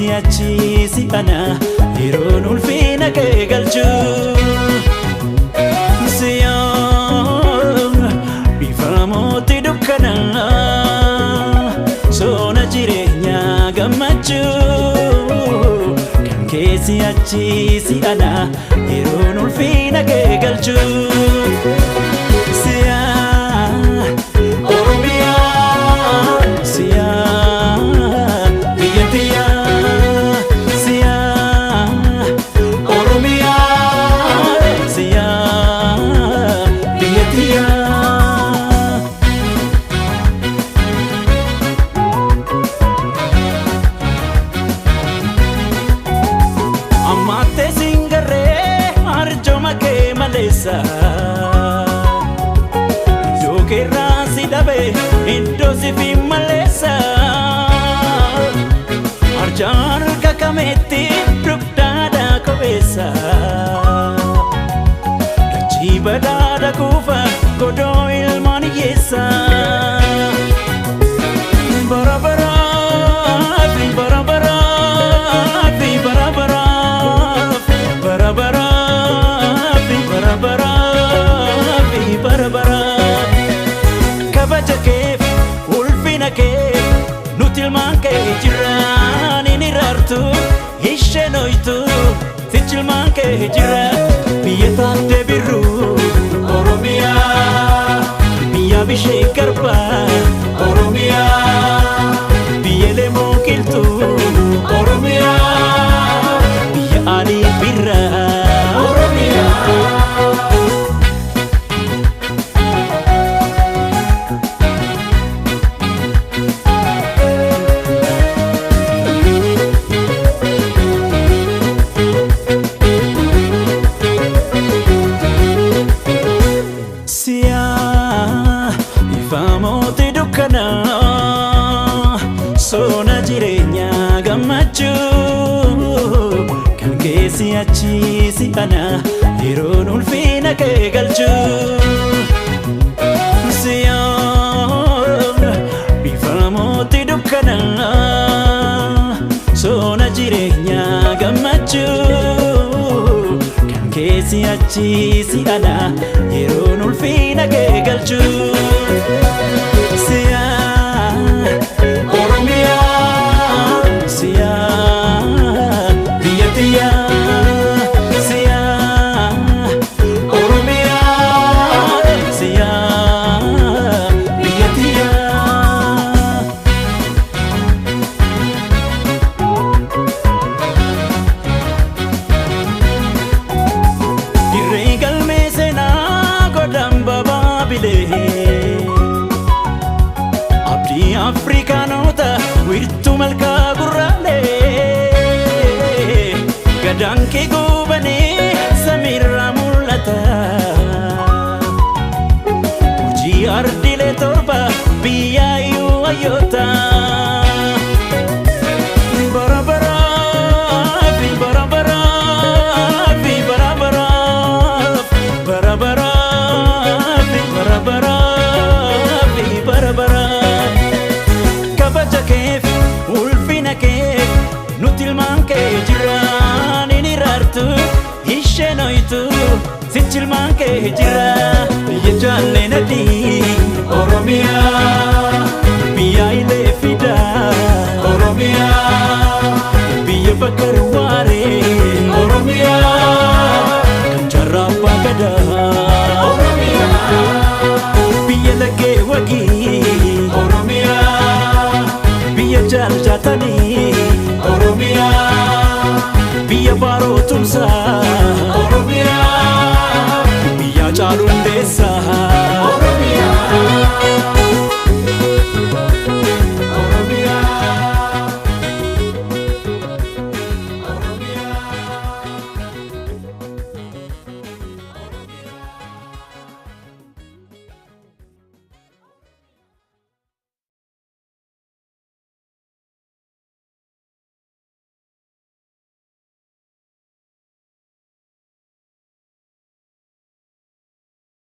keessi achi si ana yeroon ulfina kee galchu. Siyaa bifa mootii dukkana soona jireenyaa gammachuu kan keessi achi si ana yeroon ulfina kee galchu. Siyaa Oromiyaa, siyaa biyya tiyyaa, siyaa Oromiyaa, siyaa biyya tiyyaa. Ammattee singarree arjooma kee maleessa. Iddoo keerraa si dhabe iddoo si fi maleessa. Arjaan harka kameetti dugdaadhaa kopheessa. Dachii badhaadha kuufa godoo ilmaan hiyyeessa. Bara baraaf, bara baraaf, bara baraaf, bara baraaf, bara baraaf, bara baraaf. Kabaja keef, ulfina keef, nuti ilmaan kee jiraan hin iraartu, isheen hoytu, sichi ilmaan kee jira. Biyya taattee birruu, Oromiyaa, biyya bishee garbaa, Oromiyaa, biyya lemoo qilxuu, Oromiyaa, biyya alii birraa, Oromiyaa. Siyaa ifa mootii dukkana soona jireenyaa gammachuu kan keessi achi si ana yeroon ulfina kee galchu. Siyaa bifa mootii dukkana soona jireenyaa gammachuu kan keessi achi si ana yeroon ulfina kee galchu. Siyaa Oromiyaa, siyaa biyya tiyyaa, siyaa Oromiyaa, siyaa biyya tiyyaa. Dirree galmee seenaa godhan babaabilee. Abdii Afrikaanota wiirtuu malkaa gurraalee. Gadaan kee goobanii samiirraa mul'ata. Hojii ardiilee 7 biyyaayyuu hayyoota. Bara baraaf, bara baraaf, bara baraaf, bara baraaf, bara baraaf, bara baraaf. Kabaja keef, ulfina keef, nuti ilmaan kee jiraan hin iraartu, isheen hoytu, sichi ilmaan kee jira. Biyya jaalleen adii, Oromiyaa, biyya ilee fidaa, Oromiyaa, biyya bakka